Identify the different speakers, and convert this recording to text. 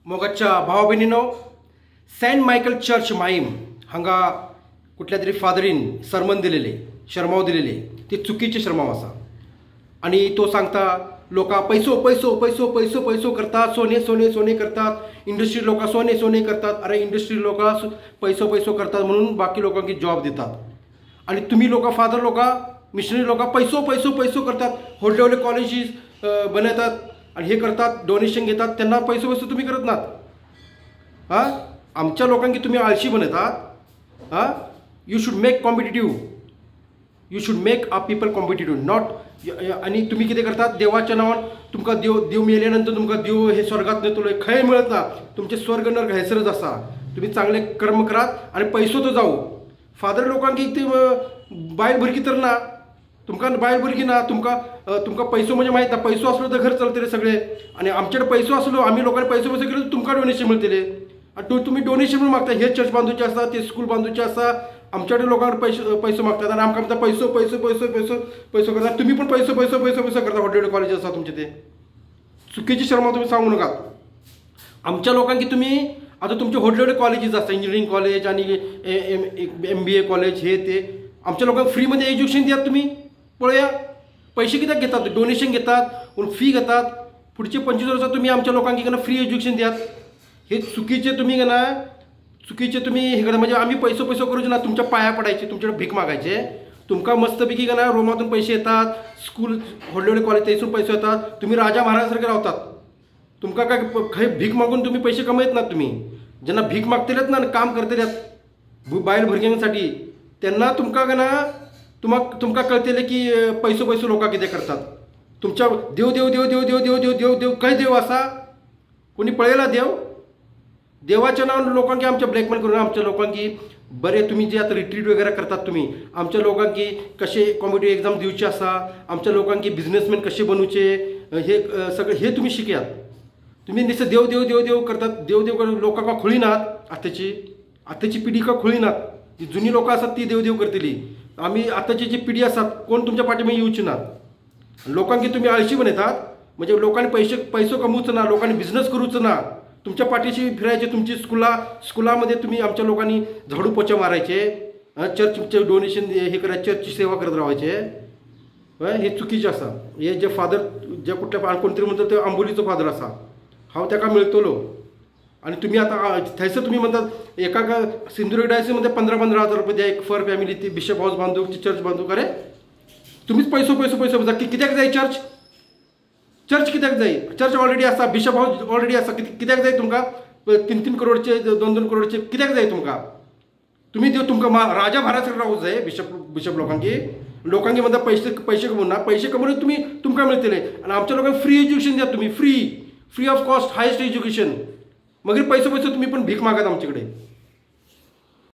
Speaker 1: मोगाच्या भावा भयणीनो, Saint Michael church Mahim हांगा कुठल्या तरी फादरीन सरमन दिलेले, शर्माव दिलेले, ते चुकीचे शर्माव आसा. आनी तो सांगता लोकां पैसो पैसो पैसो पैसो पैसो करतात, सोने सोने सोने करतात, इंडस्ट्री लोकां सोने सोने करतात. अरे इंडस्ट्री लोकां पैसो पैसो करतात म्हणून बाकी लोकांकी जॉब दितात. आनी तुमी लोकां फादर लोकां मिशनरी लोकां पैसो पैसो पैसो करतात, व्हडले व्हडले कॉलेजीस बनयतात आणि हे करतात, डोनेशन घेतात, त्यांना पैसो पैसो तुम्ही करत नात. हां, आमच्या लोकांकी तुम्ही आळशी बनयतात. हां, you should make competitive, you should make a people competitive not. आणि तुम्ही कितें करतात, देवाच्या नावान तुमकां देव देव मेल्यानंतर तुमकां देव हे स्वर्गात नेतलो, खंय मेळत ना. तुमचे स्वर्ग नर्क हैसरच आसा. तुम्ही चांगले कर्म करात आणि पैसो तो जाऊ. फादर लोकांकी ती बायल भुरगीं तर ना, तुमकां बायल भुरगीं ना, तुमकां तुमकां पैसो म्हणजे माहीत ना, पैसो आसलो तर घर चलतले सगळे. आणि आमच्याकडे पैसो आसलो, आमी लोकांनी पैसो पैसो केले तुमकां डोनेशन मेळटले. आणि तुमी डोनेशन म्हणून मागता, हे चर्च बांदूचे आसा, ते स्कूल बांदूचे आसा, आमच्याकडे लोकांकडे पैसो पैसो मागतात आणि आमकां म्हणटा पैसो पैसो पैसो पैसो पैसो करतात. तुम्ही पण पैसो पैसो पैसो पैसो करता, व्हडले व्हडले कॉलेज आसा तुमचे. ते चुकीची शर्मा तुम्ही सांगू नका आमच्या लोकांकी. तुम्ही आता तुमचे व्हडले व्हडले कॉलेजीस आसता, इंजिनियरिंग कॉलेज आणि MBA college, हे ते आमच्या लोकांक फ्रीमध्ये एज्युकेशन दियात. तुम्ही पळया पैसे कित्याक घेतात, डोनेशन घेतात, पूण फी घेतात. पुढचे 25 वर्सां तुम्ही आमच्या लोकांक केन्ना फ्री एज्युकेशन दियात. हे चुकीचे तुम्ही केन्ना चुकीचे तुम्ही हे करा. म्हणजे आम्ही पैसो पैसो करूचे ना, तुमच्या पाया पडायचे, तुमच्याकडे भीक मागायचे. तुमकां मस्तपैकी केन्ना रोमातून पैसे येतात, स्कूल व्हडले व्हडले कॉलेज थंयसून पैसे येतात. तुम्ही राजा महाराजासारखे रावतात. तुमकां काय खंय भीक मागून तुम्ही पैसे कमयत ना. तुम्ही जेन्ना भीक मागतलेत ना, काम करतलेत बायल भुरग्यांसाठी, त्यांना तुमकां केन्ना तुमकां कळतलें की पैसो पैसो लोकां कितें करतात. तुमच्या देव देव देव देव देव देव देव देव देव खंय देव आसा, कोणी पळयला देव? देवाच्या नावान लोकांकी आमच्या ब्लॅकमेल करून आमच्या लोकांकी बरे तुम्ही जे आता रिट्रीट वगैरे करतात, तुम्ही आमच्या लोकांकी कसे कॉम्पिटेटिव्ह एक्झाम दिवचे आसा, आमच्या लोकांकी बिझनेसमॅन कसे बनवचे, हे सगळे हे तुम्ही शिकयात. तुम्ही नुसतं देव देव देव देव करतात, देव देव करून लोकांका खुळी नात. आताची आताची पिढी का खुळी नात, जी जुनी लोकां आसात ती देव देव करतली. आमी आताची जी पिढी आसात कोण तुमच्या पाठीमागे येवची नात. लोकांकी तुम्ही आळशी बनयतात. म्हणजे लोकांनी पैसे पैसो कमवचो ना, लोकांनी बिझनेस करूचो ना, तुमच्या पाठीशी फिरायचे. तुमची स्कुलामध्ये तुम्ही आमच्या लोकांनी झाडू पोछा मारायचे, चर्चचे डोनेशन हे करायचे, चर्चची सेवा करत रावायचे. हे चुकीचे आसा. हे जे फादर जे कुठल्या कोणतरी म्हणतात ते आंबोलीचो फादर आसा, हांव ताका मेळटलो. आणि तुम्ही आता थंयसर तुम्ही म्हणतात एका सिंधुदुर्ग डायसीमध्ये 15-15 हजार रुपये द्या एक फर फॅमिली, ती बिशप हाऊस बांधूक, चर्च बांधूक. अरे तुम्हीच पैसो पैसो पैसो पैसो कित्याक जाय चर्च? चर्च कित्याक जाय? चर्च ऑलरेडी आसा, बिशप हाऊस ऑलरेडी आसा, कित्याक जाय तुमकां 3-3 करोडचे 2-2 करोडचे कित्याक जाय तुमकां? तुम्ही देव तुमकां राजा महाराज रावूंक जाय बिशप बिशप लोकांकी. लोकांकी म्हणटा पैसे पैसे कमोवन ना, पैसे कमोवन तुमी तुमकां मेळटले. आनी आमच्या लोकांक फ्री एज्युकेशन दियात तुमी, free free of cost highest education. मागीर पैसो पैसो तुमी पण भीक मागात आमचे कडेन.